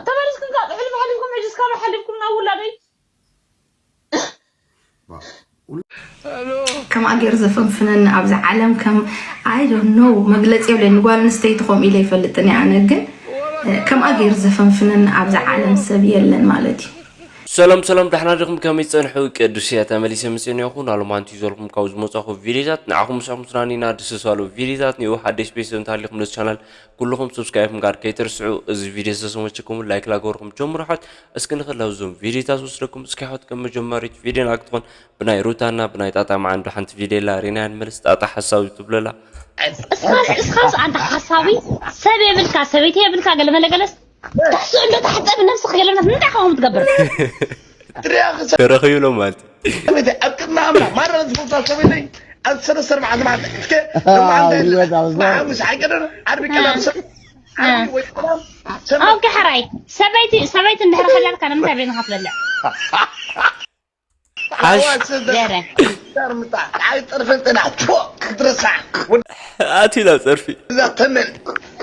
ተመሊስኩም ካብ ሕልፍ ሓሊፍኩም፣ ሕጂ እስካብ ሓሊፍኩም ናብ ውላደይ። ከምኣ ገይሩ ዘፈንፍነኒ ኣብዛ ዓለም ከም I don't know፣ መግለፂ የብለኒ። ጓል ኣንስተይቲ ከምኡ ኢለ ይፈልጥን እየ ኣነ፣ ግን ከምኣ ገይሩ ዘፈንፍነኒ ኣብዛ ዓለም ሰብ የለን ማለት እዩ። ሰላም ሰላም፣ ዳሕና ዲኹም? ከመይ ጸንሑ? ቅዱስ እያ ተመሊሰ መጽኤ ነኹ። ናሎማንቲ ይዘልኩም ካብ ዝመጻኹ ቪዲዮታት ንዓኹም ምሳኹም ስናኒና ድስሳሉ ቪዲዮታት ንኡ ሓደሽ ቤተሰብ እንተሃሊኹም ነዚ ቻናል ኩልኹም ሰብስክራይብ ምግባር ከይትርስዑ። እዚ ቪዲዮ ዝተሰመችኩም ላይክ ላገርኩም ጀምሩ። ሓት እስኪ ንኽላው ዞም ቪዲዮታት ወስደኩም እስኪ ሓት ከም መጀመሪት ቪዲዮና ክትኾን ብናይ ሩታና ብናይ ጣጣ መዓንዶ ሓንቲ ቪዲዮ ላ ሪና ንመልስ። ጣጣ ሓሳብ ትብለላ። እስኻስ እስኻስ ኣንተ ሓሳዊ ሰብ የብልካ፣ ሰበይቲ የብልካ፣ ገለ መለ ገለስ ትሕስእ እንዶ ተሓጸብ ነብስኽ ገለ ምናት እንታይ ከምኡ ትገብር? ተረኺቡ ሎ ማለት እዩ። ሰበይቲ ኣብ ቅድሚ ኣምላኽ ማራ ዝፈትዋ ሰበይተይ ኣብ ሰለስተ ኣርባዕተ መዓልቲ እስከ ሎማዓንቲ የለ ሓሙስ ሓቀደን ዓርቢ ቀዳም ሰብ ዓርቢ ወይ ቀዳም ሰብ ኦኬ ሕራይ ሰበይቲ ሰበይቲ እንድሕር ከለልካ ንምንታይ በይንኻ ትበልዕ? ሓሽ ገረ ዳርምጣ ዓይ ጠርፈን ጥና ክትረሳዕ ኣትዩ ናብ ጸርፊ እዛ ተመን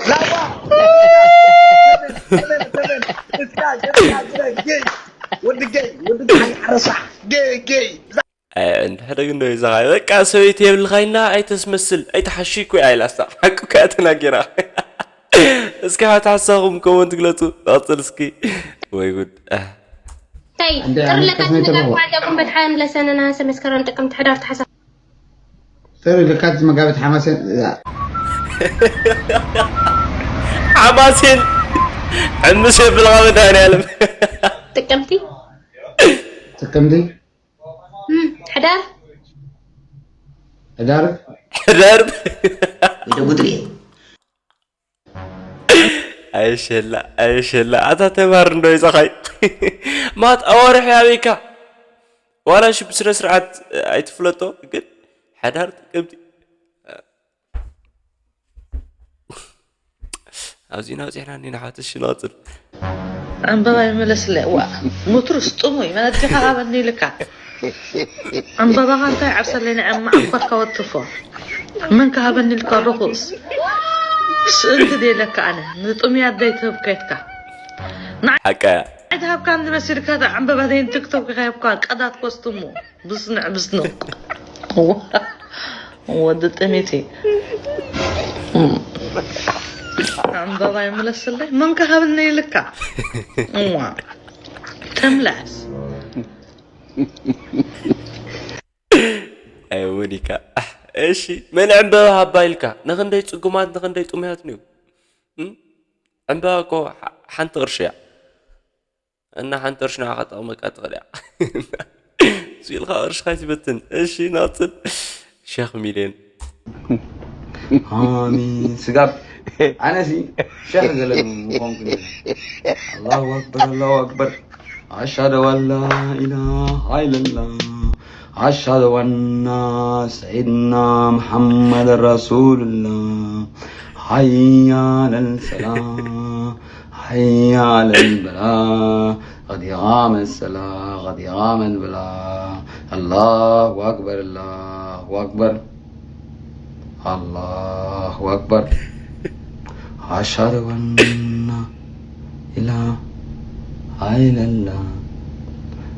ላዋ ተመን ተመን እስካ ገጽካ ግረ ገይ ወዲ ገይ ወዲ ገይ ዓረሳ ገይ ገይ እንድሕደግ እንዶ ይዛኻ በቃ ሰበይቲ የብልኻይና ኣይተስመስል ኣይተሓሽይ እኮ እያ ኢላ ስታ ሓቂ እኮ እያ ተናጊራ። እስኪ ሓት ሓሳኹም ኮመንት ግለጹ። ቀጽል እስኪ። ወይ ጉድ። ተይ ጥሪ ለካቲት መጋቢት መዓልቲ ቁም በድሓን ለሰነ ነሃሰ መስከረም ጥቅምቲ ሕዳር ታሕሳስ ጥሪ ለካቲት መጋቢት ሓማሴን ሓማሴን ዕምስ የብልኻ መድኃኒዓለም። ጥቅምቲ ጥቅምቲ እም፣ ሕዳር ሕዳር ሕዳር ወይ ደጉ ጥሪ ኣይሸላ ኣይሸላ ኣታ ተማር እንዶ ይዛኻይ ማት ኣዋርሕ ያበይካ ዋላ ሽ ብስነ ስርዓት ኣይትፍለጦ ግን ሓዳር ጥቅምቲ ኣብዚና ውፅሕና እኒ ንሓትሽ ንቐፅል ዕምበባ ይመለስለ ዋ ሙትሩስ ጥሙይ መነጀኻ ሃበኒ ኢልካ ዕምበባኻ እንታይ ዓብሰለይ ንዐ ማዓኮርካ ወትፎ መን ከሃበኒ ኢልካ ርኹስ ስእንቲ ደለካ ኣነ ንጥሙያት ደይትህብ ከይትካ ሓቀያ ኣይትሃብካ እንድመሲልካ ዕምበባ ደይን ቲክቶክ ይኸብካ ቀዳት ኮስትሙ ብስንዕ ብስንቕ ወዲ ጥሚቲ ዕምበባ ይምለስለይ መን ክሃብኒ ኢልካ እዋ ተምላስ ኣይውዲካ እሺ መን ዕምበባ ሃባ ኢልካ ንክንደይ ፅጉማት ንክንደይ ጥሙያት ንዩ ዕምበባ እኮ ሓንቲ ቅርሺ እያ እና ሓንቲ ቅርሺ ንዓኻ ጠቕመካ ትኽእል እያ ስኢልካ ቅርሽኻ ይትበትን እሺ ናፅል ሸኽ ሚልዮን ኣሚን ስጋብ ኣነሲ ሸኽ ገለ ምኾንኩ ኣላሁ ኣክበር ኣላሁ ኣክበር ኣሽሃዱ ኣን ላ ኢላሃ ኢለላህ أشهد أن سيدنا محمد رسول الله حي على الصلاة حي على الفلاح قد قامت الصلاة قد قامت الفلاح الله أكبر الله أكبر الله أكبر أشهد أن لا إله إلا الله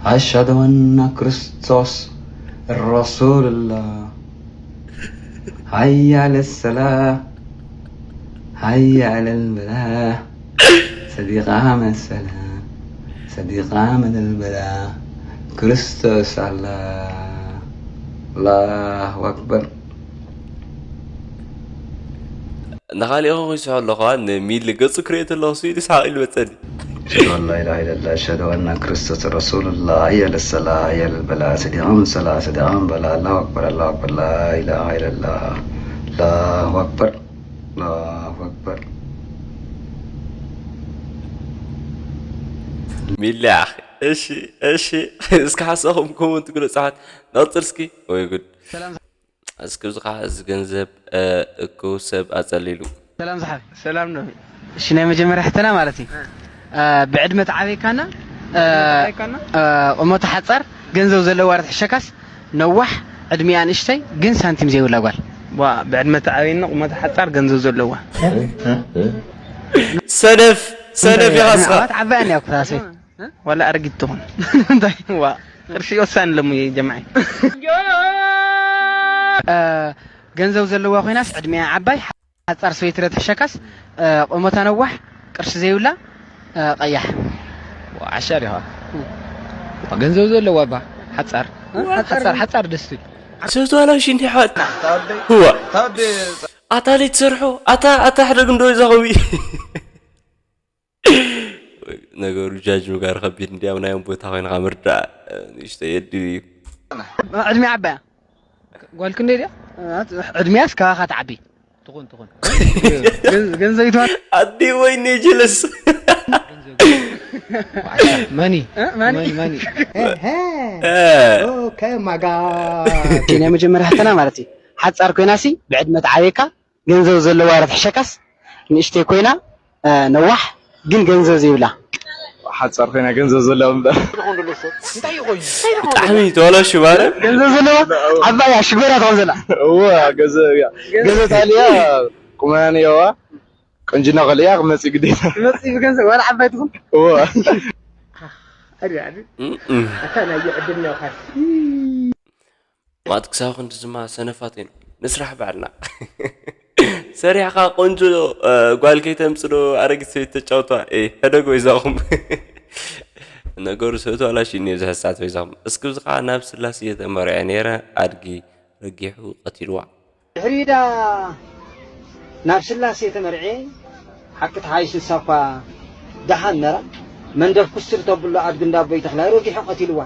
أشهد أن كريستوس رسول الله حي على الصلاة حي على الفلاح صديق أعمى السلام صديق أعمى البلاء كريستوس الله الله أكبر ንኻሊእ ኹ ይስሖ ኣለኹ ንሚሊ ገጹ ክርእዮ ተለኹ ስኢሉ ይስሓቕ ኢሉ መጸኒ أشهد أن لا إله إلا الله أشهد أن كريستوس رسول الله حي على الصلاة حي على الفلاح صديق أعمى الصلاة صديق أعمى البلاء الله أكبر الله أكبر لا إله إلا الله الله أكبر الله أكبر ሚሊ ኣኺ እሺ እሺ እስኪ ሓሳኹም ኮመንት ግለጹ ሓት ነቕጽል እስኪ ወይ ጉድ እስኪ ብዚ ከዓ እዚ ገንዘብ እኮ ሰብ ኣፀሊሉ ሰላም ዝሓብ ሰላም ነው እሺ ናይ መጀመርያ ሕተና ማለት እዩ ብዕድመ ተዓበይካና ቁመቱ ሓፃር ገንዘብ ዘለዎ ኣረት ሕሸካስ ነዋሕ ዕድሚኣ ንእሽተይ ግን ሳንቲም ዘይብላ ጓል ዋ ብዕድመ ተዓበይና ቁመቱ ሓፃር ገንዘብ ዘለዋ ሰነፍ ሰነፍ ኢኻ እስኻ። ዓባት ዓባያን እያ ኩታሰይ። ዋላ ኣረጊት ትኹን እንታይ ዋ ቅርሺ ወሳኒ ለሙ ጀማዓይ። ገንዘብ ዘለዋ ኮይናስ ዕድሚያ ዓባይ ሓፃር ሰበይቲ ዶ ትሕሸካስ? ቁመታ ነዋሕ ቅርሺ ዘይብላ ቀያሕ። ዓሻ ዲኻ? ገንዘብ ዘለዋ ባ ሓፃር ሓፃር ሓፃር ደስ ትብል። ሰብተዋላሽ እንዲ ሓወት ህዋ ኣታ ለይትሰርሖ ኣታ ኣታ ሕደግ እንዶ ይዛኸዊ ነገሩ ጃጅ ምግባር ከቢድ እንዲ ኣብ ናዮም ቦታ ኮይንካ ምርዳእ ንእሽቶ የድል እዩ። ዕድሚያ ዓባያ ጓል ክንደይ ድያ? ዕድሚያስ ካባኻ ትዓቢ ትኾን ትኾን ገንዘብ ይትዋል ኣዲ ወይኔ ጀለስ መኒ መኒ መኒ ማጋ ናይ መጀመርያ ሕተና ማለት እዩ። ሓፃር ኮይናሲ ብዕድመ ትዓብየካ ገንዘብ ዘለዋ ዶ ትሕሸካስ ንእሽተይ ኮይና ነዋሕ ግን ገንዘብ ዘይብላ። ሓፃር ኮይና ገንዘብ ዘለዋ እምበር። ብጣዕሚ ተበላሹ ማለት ገንዘብ ዘለዋ ዓባያ ሽጎራ ትኾን ዘላ። እወ ገንዘብ እያ። ገንዘብ ታልያ ቁመና ነየዋ ቆንጅና ከልያ ክመፅእ ግዴታ። ክመፅእ ብገንዘብ ዋላ ዓባይ ትኹን። እወ ኣታ ናይ ዕድል ነው። ማት ክሳብ ክንድዚ ድማ ሰነፋት ኢና ንስራሕ ባዕልና ሰሪሕኻ ቆንጆ ጓል ከይተምፅእ ዶ ኣረጊት ሰበይቲ ተጫውቷ? ኤ ሕደግ በይዛኹም። ነገሩ ሰብቲ ዋላ ሽኒ እዩ ዝሕሳት በይዛኹም። እስኪ ብዚ ከዓ ናብ ስላሴ እየ ተመርዐ ነይረ ኣድጊ ረጊሑ ቀቲልዋ። ድሕሪኡ ዳ ናብ ስላሴ ተመርዕየ። ሓቂ ተሓይሽ ንሳ እኳ ደሓን ነራ። መንደፍ ኩስትር ተብሎ ኣድጊ እንዳ ኣቦይ ተኽላይ ረጊሑ ቀቲልዋ።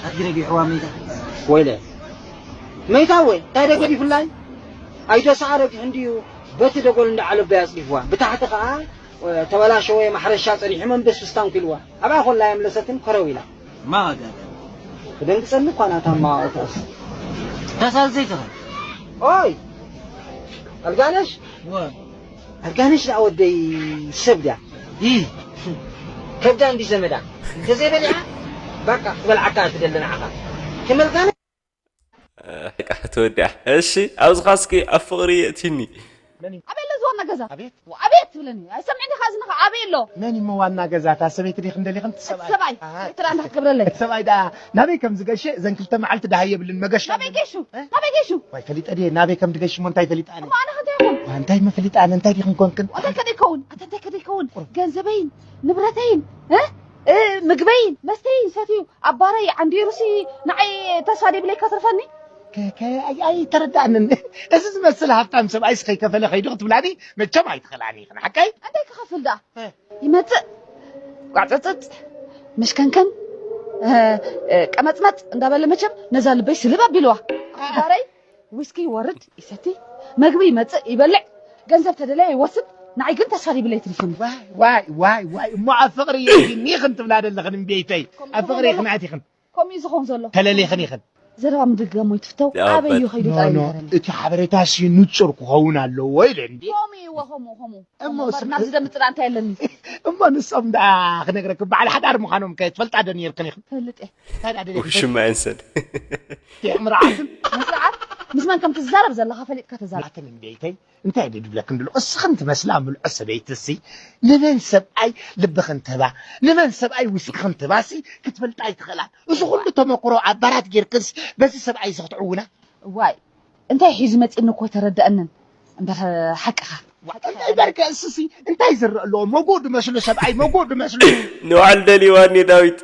ኣድጊ ረጊሕዋ መይታ። ወይለ መይታ ወይ እንታይ ደገዲፉላይ? ኣይዶ ሰዓ ረጊሑ እንድዩ በቲ ደጎል እንዳ ዓለቦይ ኣጽዲፍዋ። ብታሕቲ ከኣ ተበላሸወ ማሕረሻ ጸኒሑ መንበስብስ ታንኩ ኢልዋ። ኣብኣ ኮላ የምለሰትን ኮረው ኢላ። ማጋ ክደንግጸኒ እኳ ናታ ማዋእታስ ተሳልሰይ ትኽእል ኦይ ኣልጋነሽ ወ ኣልጋነሽ ደኣ ወደይ ሰብ ድያ ይ ከብዳ እንዲ ዘመዳ እንተዘይበሊዓ ባቃ ክበልዓካ እያ ትደሊ ንዓኻ ከም ኣልጋነሽ ተወዲኣ እሺ ኣብዚ ኻስኪ ኣብ ፍቕሪ የእቲኒ ኣበይ ኣሎ ዝዋና ገዛ ኣቤት ትብለኒ ኣይሰምዕኒ ካ ዝነኻ ኣበይ ኣሎ መን እሞ ዋና ገዛ እታ ሰበይቲ ዲኽን ደሊኽን እቲ ሰብኣይ ሰብኣይ ትራ እንዳ ክትገብረለይ እቲ ሰብኣይ ደኣ ናበይ ከም ዝገሸ እዘን ክልተ መዓልቲ ደሃይ የብልን መገሻ ናበይ ገሹ ናበይ ገሹ ወይ ፈሊጠ ድየ ናበይ ከም ድገሽ እሞ እንታይ ፈሊጣ ኣነ እሞ ኣነ ከንታይ ይኹን እንታይ መፈሊጣ ኣነ እንታይ ዲኽን ኮንክን እንታይ ከደይከውን ኣታ እንታይ ከደይከውን ገንዘበይን ንብረተይን ምግበይን መስተይን ሰትዩ ኣብ ባረይ ዓንዲሩሲ ንዓይ ተስፋ ደይብለይ ከትርፈኒ ኣይተረዳእንን እዚ ዝመስል ሃፍታም ሰብኣይስ ከይከፈለ ከይዱ ክትብላኒ መቸም ኣይትኽእላኒ ኢኽን ሓቀይ እንታይ ክኸፍል ደኣ ይመፅእ ቋፀፅፅ መሽከንከን ቀመፅመፅ እንዳበለ መቸም ነዛ ልበይ ስልብ ኣቢልዋ ባረይ ዊስኪ ይወርድ ይሰቲ መግቢ ይመፅእ ይበልዕ ገንዘብ ተደለየ ይወስድ ንዓይ ግን ተስፋ ዘይብለይ ትሪፍኒ ዋይ ዋይ ዋይ እሞ ኣብ ፍቕሪ የዲኒ ኢኽን ትብላ ዘለኽን እምቤይተይ ኣብ ፍቕሪ ኢኽን ኣቲኽን ከምኡ እዩ ዝኸውን ዘሎ ተለሊኽን ኢኽን ዘረባ ምድግጋም ወይ ትፍተው ኣበይ እዩ ከይዱ ጥራይ ንገረኒ እቲ ሓበሬታ ሲ ንጹር ክኸውን ኣለዎ ኢለ እንዲ ከምኡ እዎ ከምኡ ከምኡ እሞ እምበር ናብዚ ደምፅና እንታይ ኣለኒ እሞ ንሶም ደኣ ክነግረክ በዓል ሓዳር ምዃኖም ከ ትፈልጣ ዶ ነርክን ኢኽን ፈልጥ እየ እንታይ ደኣ ደሊኽን ውሽማ ይንሰድ ምርዓትን ስርዓት ምስ መን ከም ትዛረብ ዘለኻ ፈሊጥካ ተዛረብ ናትን እንዴይተይ እንታይ ድድብለክን ድሎ እስኽን ትመስላ ምልዖ ሰበይትሲ ንመን ሰብኣይ ልብኽን ትህባ ንመን ሰብኣይ ውስክኽን ትህባሲ ክትፈልጣ ኣይትኽእላን እዚ ኩሉ ተመክሮ ኣብ ባራት ጌርክንስ በዚ ሰብኣይ እዚ ክትዕውና ዋይ እንታይ ሒዙ መፂኒ እኮ ኣይተረደአንን እምበር ሓቅኻ እንታይ በርከ እስሲ እንታይ ዝረአ ኣለዎ መጎ ድመስሎ ሰብኣይ መጎ ድመስሎ ንባዕሉ ደልይዋኒ ዳዊት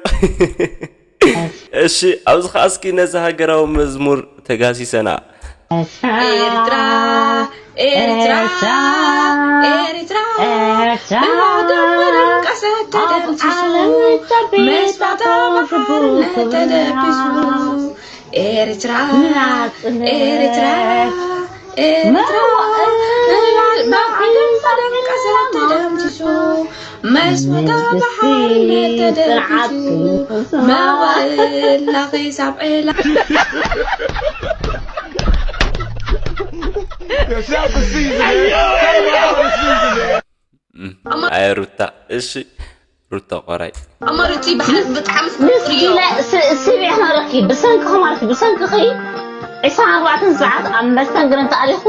እሺ ኣብዚ ኸዓ እስኪ ነዚ ሃገራዊ መዝሙር ተጋሲሰና ኤርትራ ኤርትራ ኤርትራ ብናቶም ደም ቀሰት ተደምሲሱ መስዋእታ ብሓርነት ተደቂሱ ኤርትራ ኤርትራ ኤርትራ ብናቶም ደም ቀሰት ተደምሲሱ መስዋእታ ብሓርነት ተደቂሱ መዋእል ላኺ ሳብ ዒላ ኣይ ሩታ እሺ ሩታ ቆራይ ኣማርጺ ብሓልፍ ብጣዕሚ ፍቅር እዩ ስቢዕና ረኪ ብሰንኪ ከማርኪ ብሰንኪ ኸይ ዕስራን ኣርባዕተን ሰዓት ኣብ መስተንግረን ተኣሊኹ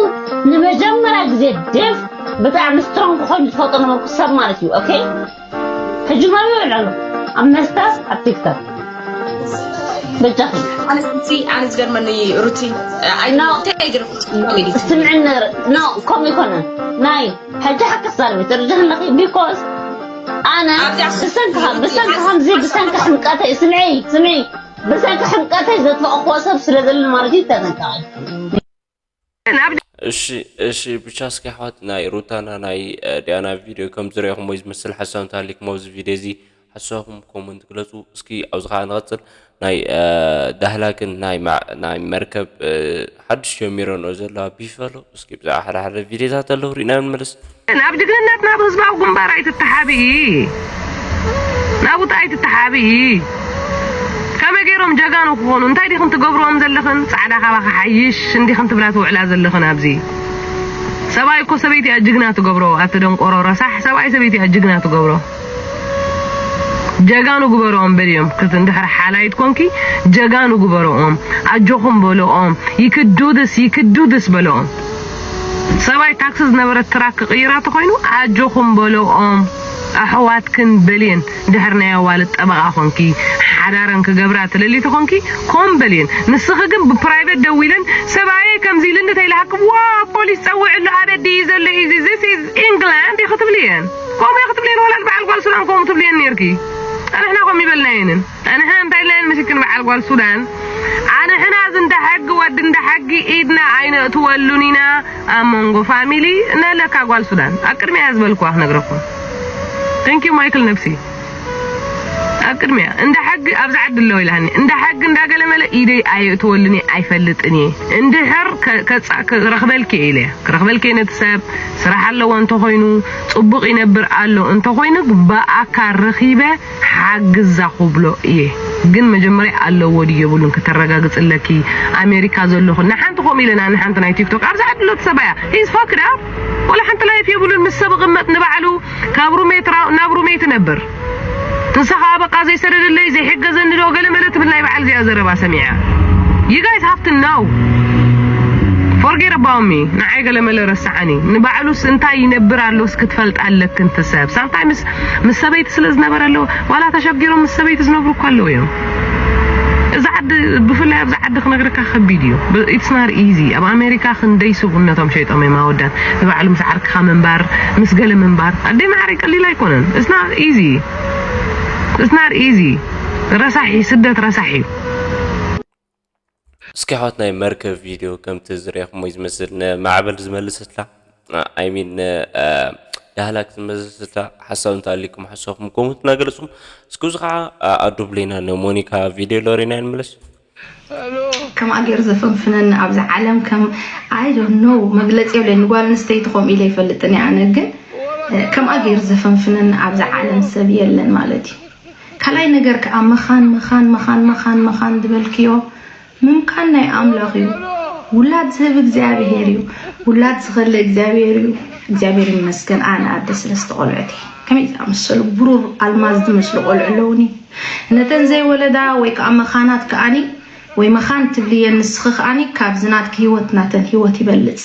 ንመጀመርያ ግዜ ዴቭ ብጣዕሚ ስትሮንግ ክኾን ዝፈልጦ ነበርኩ ሰብ ማለት እዩ። ኦኬ፣ ሕጂ መን ይውዕል ኣሎ ኣብ መስተ ኣብ ቲክቶክ? በጃኺ ኣነቲ ኣነ ዝገርመኒ ሩቲ No. ስምዕኒ ኖ ከምኡ ይኮነ ናይ ሕጂ ሓቂ ክዛረብ ተርድሕ ኣለኺ። ቢኮዝ ኣነ ብሰንኪ ብሰንኪ ከምዚ ብሰንኪ ሕምቀተይ ስምዒ ስምዒ ብሰንኪ ሕምቀተይ ዘጥፈእክዎ ሰብ ስለ ዘሎ ማለት እዩ። ተጠንቀቂ። እሺ እሺ ብቻ እስኪ ኣሕዋት ናይ ሩታና ናይ ዲያና ቪድዮ ከም ዝረኹም ወይ ዝመስል ሓሳብ እንተሃሊኩም ኣብዚ ቪድዮ እዚ ሓሳብኩም ኮመንት ግለፁ። እስኪ ኣብዚ ከዓ ንቐፅል። ናይ ዳህላክን ናይ መርከብ ሓድሽ ጀሚረንኦ ዘለዋ ቢፈሎ እስኪ ብዛዕባ ሓደ ሓደ ቪድዮታት ኣለዉ ርኢና ንመለስ። ናብ ጅግንነት ናብ ህዝባዊ ግንባር ኣይትተሓብኢ ናብኡ ኣይትተሓብኢ ከመይ ገይሮም ጀጋኑ ክኾኑ እንታይ ዲኽን ትገብርኦም ዘለኽን ፃዕዳ ካባኺ ሓይሽ እንዲኽን ትብላ ትውዕላ ዘለኽን ኣብዚ ሰብኣይ እኮ ሰበይቲ እያ ጅግና ትገብሮ ኣቲ ደንቆሮ ረሳሕ ሰብኣይ ሰበይቲ እያ ጅግና ትገብሮ ጀጋኑ ግበርኦም በልዮም ክት እንድሕር ሓላይት ኮንኪ ጀጋኑ ግበርኦም ኣጆኹም በልኦም ይክዱድስ ይክዱድስ በልኦም ሰብኣይ ታክሲ ዝነበረት ትራክ ክቕይራ ተኾይኑ ኣጆኹም በልኦም ኣሕዋትክን በልየን ድሕር ናይ ኣዋልድ ጠበቓ ኾንኪ ሓዳረን ክገብራ ትለሊ ተኾንኪ ኮም በልየን ንስኺ ግን ብፕራይቬት ደዊለን ሰብኣየ ከምዚ ኢልኒ ተይልሃክብዋ ፖሊስ ጸውዕሉ ኣበዲ እዩ ዘሎ እዩ this is England እዩ ክትብልየን ከምኡ እዩ ክትብልየን ወላ በዓል ጓል ሱዳን ከምኡ ትብልየን ነርኪ ኣንሕና ከም ይበልናየንን ኣንሕና እንታይ ኢልናየን ምስክን በዓል ጓል ሱዳን ኣንሕና እዚ እንዳ ሕጊ ወዲ እንዳ ሕጊ ኢድና ኣይነእትወሉን ኢና ኣብ መንጎ ፋሚሊ ነለካ ጓል ሱዳን ኣብ ቅድሚያ ዝበልኩዋ ክነግረኩም Thank you Michael ነብሲ ኣብ ቅድሚያ እንዳ ሕጊ ኣብዚ ዓዲ ኣለዎ ኢላኒ እንዳ ሕጊ እንዳገለመለ ኢደይ ኣየእትወሉን እየ ኣይፈልጥን እየ እንድሕር ከ- ከጻ- ክረኽበልኪ እየ ኢለያ ክረኽበልኪ እየ ነቲ ሰብ ስራሕ ኣለዎ እንተኾይኑ ጽቡቕ ይነብር ኣሎ እንተኾይኑ ብኣካል ረኺበ ሓግዛ ክብሎ እየ ግን መጀመርያ ኣለዎ ድዩ የብሉን ከተረጋግጽለኪ ኣሜሪካ ዘለኹ ንሓንቲ ከምኡ ኢለና ንሓንቲ ናይ ቲክቶክ ኣብዚ ዓዲ ኣሎ እቲ ሰብኣያ he's fucked up ወላ ሓንቲ ላይፍ የብሉን ምስ ሰብ እቕመጥ ንባዕሉ ካብ ሩሜት ናብ ሩሜት ነብር ንሳ ከዓ በቃ ዘይሰደደለይ ዘይሕገዘኒ ዶ ገለ መለ ትብል ናይ በዓል እዚኣ ዘረባ ሰሚዐ you guys have to know forget about me ንዓይ ገለ መለ ረስዓኒ ንባዕሉስ እንታይ ይነብር ኣሎስ ክትፈልጥ ኣለክን ትሰብ sometimes ምስ ሰበይቲ ስለ ዝነበረ ኣለዎ ዋላ ተሸጊሮም ምስ ሰበይቲ ዝነብሩ እኳ ኣለዉ እዮም እዚ ዓዲ ብፍላይ ኣብዚ ዓዲ ክነግረካ ከቢድ እዩ it's not easy ኣብ ኣሜሪካ ክንደይ ስብእነቶም ሸይጦም እዮም ኣወዳት ንባዕሉ ምስ ዓርክኻ ምንባር ምስ ገለ ምንባር ኣደይ ማዕረይ ቀሊል ኣይኮነን it's not easy it's not easy ረሳሕ እዩ ስደት ረሳሕ እዩ እስኪ ኣሕዋት ናይ መርከብ ቪድዮ ከምቲ ዝረኹሞ ዝመስል ንማዕበል ዝመልሰትላ ኣይሚን ዳህላክ ዝመልሰትላ ሓሳብ እንተሃሊኩም ሓሳብኩም ኮመንት እናገለፅኩም እስኪ እዚ ከዓ ኣዱ ብሌና ንሞኒካ ቪድዮ ሎሬና ንመለስ ከምኣ ገይሩ ዘፈንፍነኒ ኣብዚ ዓለም ከም I don't know መግለፂ የብለይ ንጓል ኣንስተይቲ ከምኡ ኢለ ይፈልጥን እየ ኣነ ግን ከምኣ ገይሩ ዘፈንፍነኒ ኣብዚ ዓለም ሰብ የለን ማለት እዩ ካልኣይ ነገር ከዓ መኻን መኻን መኻን መኻን መኻን ዝበልክዮ ምምካን ናይ ኣምላኽ እዩ ውላድ ዝህብ እግዚኣብሄር እዩ ውላድ ዝኸልእ እግዚኣብሄር እዩ እግዚኣብሄር ይመስገን ኣነ ኣደ ስለስተ ቆልዑት እየ ከመይ ዝኣመሰሉ ብሩር ኣልማዝ ዝመስሉ ቆልዑ ኣለውኒ ነተን ዘይወለዳ ወይ ከዓ መኻናት ከኣኒ ወይ መኻን ትብልየን ንስኺ ከኣኒ ካብዚ ናትኪ ህይወት ናተን ህይወት ይበልፅ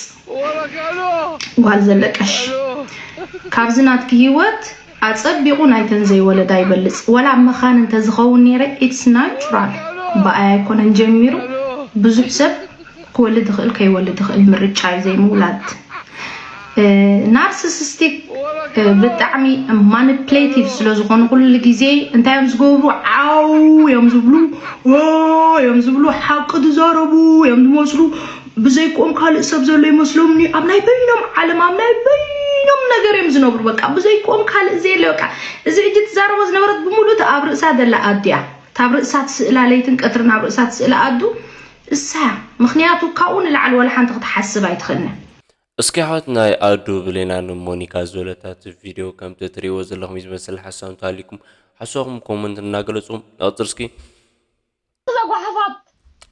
ጓል ዘለቀሽ ካብዚ ናትኪ ህይወት ኣፀቢቑ ናይተን ዘይወለዳ ይበልፅ ወላ መኻን እንተዝኸውን ነይረ it's natural ብኣይ ኣይኮነን ጀሚሩ ብዙሕ ሰብ ክወልድ ይኽእል ከይወልድ ይኽእል ምርጫ እዩ ዘይምውላድ ናርሲሲስቲክ ብጣዕሚ ማኒፕሌቲቭ ስለ ዝኾኑ ኩሉ ግዜ እንታይ እዮም ዝገብሩ ዓው እዮም ዝብሉ እዮም ዝብሉ ሓቂ ዝዛረቡ እዮም ዝመስሉ ብዘይክኦም ካልእ ሰብ ዘሎ ይመስሎም ኣብ ናይ በይኖም ዓለም ኣብ ናይ በይኖም ነገር እዮም ዝነብሩ በቃ ብዘይክኦም ካልእ ዘየለ በቃ እዚ ሕጂ ትዛረቦ ዝነበረት ብምሉእ ኣብ ርእሳ ዘላ ኣዱ እያ ካብ ርእሳ ትስእላ ለይትን ቀትርን ኣብ ርእሳ ትስእላ ኣዱ እሳ ምኽንያቱ ካብኡ ንላዕሊ ወላ ሓንቲ ክትሓስብ ኣይትኽእልን እስኪ ኣሕዋት ናይ ኣዱ ብሌና ንሞኒካ ዝበለታ እቲ ቪድዮ ከምቲ እትሪእዎ ዘለኹም እዩ ዝመስል ሓሳብ እንተሃሊኩም ሓሳብኩም ኮመንት እናገለጹ ንቐጽል እስኪ እዛ ጓሓፋት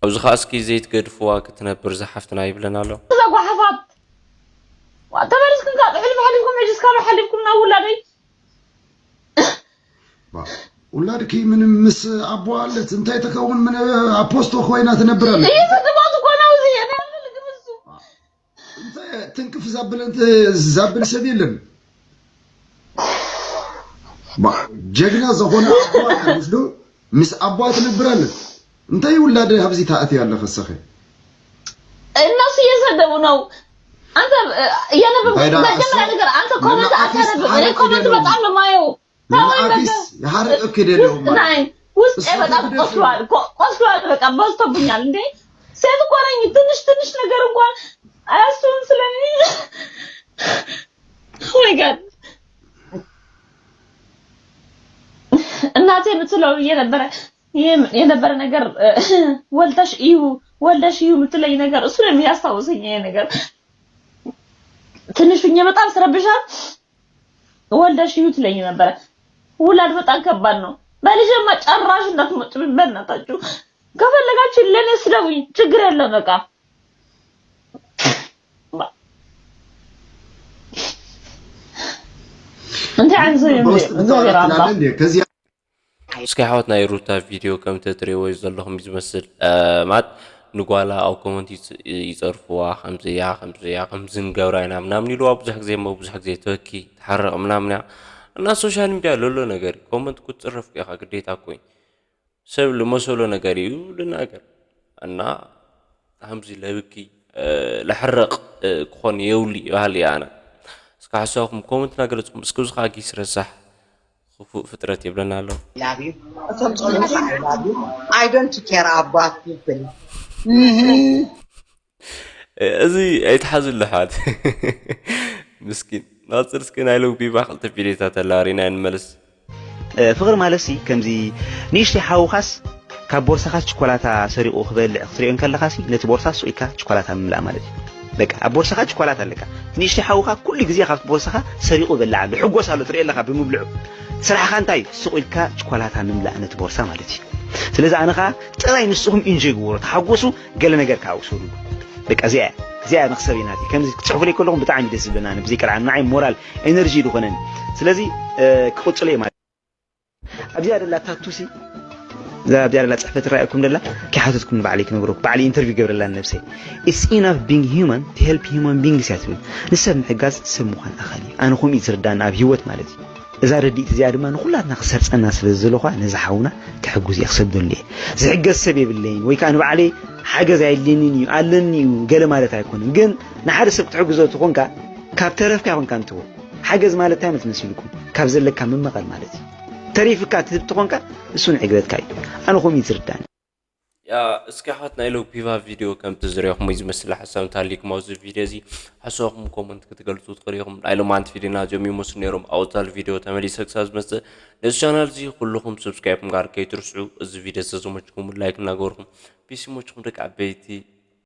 ኣብዚ ኸዓ እስኪ ዘይትገድፍዋ ክትነብር ዝሓፍትና ይብለና ኣሎ እዛ ጓሓፋት ተመሊስኩም ካብ ሕልፍ ሓሊፍኩም ሕጂ እስካብ ሓሊፍኩም ናብ ውላደይ ውላድኪ ምንም ምስ ኣቦ ኣለት እንታይ ተከውን ምን ኣፖስቶ ኮይና ትነብር ኣለ ይህ ስጥማት እኮ ነው እዚ ትንክፍ ዛብል እንት- ዛብል ሰብ የለን። ባ- ጀግና ዝኾነ ኣቦ ኣለ፣ ምስሉ ምስ ኣቦ ትነብር ኣለ። እንታይ ውላድ ኣብዚ ታእቲ ያለ ከሰኸ? እነሱ እየሰደቡ ነው። አንተ እያነበብ ባይዳ መጀመሪያ እሱ ነገር አንተ ኮመንት ለማአፊስ አታነብም። እኔ ሐረግ ኮመንት ሂደው በጣም ነው ማየው። ታወይ ለማአፊስ ነገር የሐረቅ እኮ ሂደው ውስጥ ናይ ውስጤ እሱ በጣም ሂደው ቆስሏል፣ ቆ- ቆስሏል። በቃ በዝቶብኛል እንዴ። ሴት እኮ ነኝ። ትንሽ ትንሽ ነገር እንኳን አያስቡም ስለኔ። Oh my God። እናቴ የምትለው እየነበረ የነበረ ነገር ወልደሽ እዩ፣ ወልደሽ እዩ የምትለኝ ነገር እሱ ነው የሚያስታውሰኝ። ይሄ ነገር ትንሽ ሁኜ በጣም ስረብሻት ወልደሽ እዩ ትለኝ ነበረ። ውላድ በጣም ከባድ ነው። በልጄማ ጭራሽ እንዳትመጡብኝ በእናታችሁ። ከፈለጋችሁ ለኔ ስደቡኝ፣ ችግር የለም። በቃ እንታይ ዓይነት ሰብ እዩ በውስጥ እግዚኣብሔር ኣምላኽ። ትላለህ እንዴ? ከዚህ እስኪ ኣሕዋት ናይ ሩታ ቪድዮ ከምቲ ትሪእዎ ዘለኹም እዩ ዝመስል። እ፣ ማለት ንጓላ ኣብ ኮመንት ይጽ- ይጸርፍዋ፣ ከምዚ እያ ከምዚ እያ ከምዚ ንገብራ ኢና ምናምን ኢልዋ። ብዙሕ ግዜ እሞ ብዙሕ ግዜ ትበኪ ትሓርቕ ምናምን እያ። እና ሶሻል ሚድያ ለሎ ነገር እዩ። ኮመንት ክትጽረፍ እኮ ኢኻ ግዴታ እኮ እዩ። ሰብ ልመሰሎ ነገር እዩ ልናገር። እና ከምዚ ለብኪ እ፣ ለሕርቕ እ፣ ክኾን የብሉ ይበሃል እየ ኣነ። እስከ ሓሳብኩም ኮመንትና ገለጽኩም። እስከ ብዙ ከዓ ጊስ ረሳሕ ክፉእ ፍጥረት የብለና ኣሎ። I love you። እቶም ጸሎት I love you። I don't care about people። እዚ ኣይትሓዝሉ ኣሕዋት። ምስኪን ናጽር እስኪ ናይ ሎቢባ ክልተ ቪድዮታት ኣላ ሪና ንመልስ። ፍቕሪ ማለት ሲ ከምዚ ንእሽተይ ሓውኻስ ካብ ቦርሳኻ ችኮላታ ሰሪቑ ክበልዕ ክትሪኦ እንከለኻ ሲ ነቲ ቦርሳ ስቕ ኢልካ ችኮላታ ምምላእ ማለት እዩ። በቃ ኣብ ቦርሳኻ ችኮላታ ኣለካ። እቲ ንእሽተይ ሓውኻ ኩሉ ግዜ ካብቲ ቦርሳኻ ሰሪቑ ይበልዕ ኣሎ። ሕጎስ ኣሎ ትሪኦ ኣለኻ ብምብልዑ። ስራሕኻ እንታይ? ስቕ ኢልካ ችኮላታ ምምላእ ነቲ ቦርሳ ማለት እዩ። ስለዚ ኣነ ኸዓ ጥራይ ንስኹም ኢንጆይ ግበሩ፣ ተሓጎሱ፣ ገለ ነገር ከዓ ውሰዱ። በቃ እዚኣ እያ። እዚኣ እያ መኽሰበይ ናተይ። ከምዚ ክትጽሕፉለይ ከለኹም ብጣዕሚ ደስ ዝብለና፣ ብዘይ ቀርዓን ንዓይ ሞራል ኤነርጂ ዝኾነኒ። ስለዚ ክቕጽሎ እየ ማለት ኣብዚኣ ደላ ታቱሲ እዛ ኣብዚኣ ደላ ፅሕፈት ትረኣየኩም ደላ ከይሓተትኩም ንባዕለይ ክነግረኩም ባዕለይ ኢንተርቪው ገብረላ ነብሰይ። It's enough being human to help human beings እያ ትብል። ንሰብ ምሕጋዝ ሰብ ምዃን ኣኻል እዩ። ኣነ ከምኡ እዩ ዝርዳኒ ኣብ ህይወት ማለት እዩ። እዛ ረድኢት እዚኣ ድማ ንኹላትና ክሰርፀና ስለ ዝደለኹ ነዚ ሓውና ክሕጉዝ እየ ክሰደሉ እየ። ዝሕገዝ ሰብ የብለይን ወይ ከዓ ንባዕለይ ሓገዝ ኣየድልየንን እዩ ኣለኒ እዩ ገለ ማለት ኣይኮነን። ግን ንሓደ ሰብ ክትሕግዞ ተኾንካ ካብ ተረፍካ ይኾንካ እንትቦ ሓገዝ ማለት እንታይ ማለት መሲልኩም ካብ ዘለካ ምምቐል ማለት እዩ። ተሪፍካ ትህብ ተኾንካ እሱ ንዕግበትካ እዩ። ኣነ ከምኡ እዩ ዝርዳኒ። ያ እስኪ ኣሕዋት ናይ ሎቢባ ቪድዮ ከምቲ ዝሪኦኹም ዝመስል ሓሳብ እንተሃሊኩም ኣብዚ ቪድዮ እዚ ሓሳብኩም ኮመንት ክትገልፁ ትኽእሉ ኢኹም። ናይ ሎማዓንቲ ቪድዮና እዚኦም ይመስሉ ነይሮም። ኣብ ኦታል ቪድዮ ተመሊሰ ክሳብ ዝመፅእ ነዚ ቻናል እዚ ኩልኹም ሰብስክራይብ ምግባር ከይትርስዑ። እዚ ቪድዮ ዝተመችኩም ላይክ እናገበርኩም ፒስ ይመችኩም ደቂ ዓበይቲ።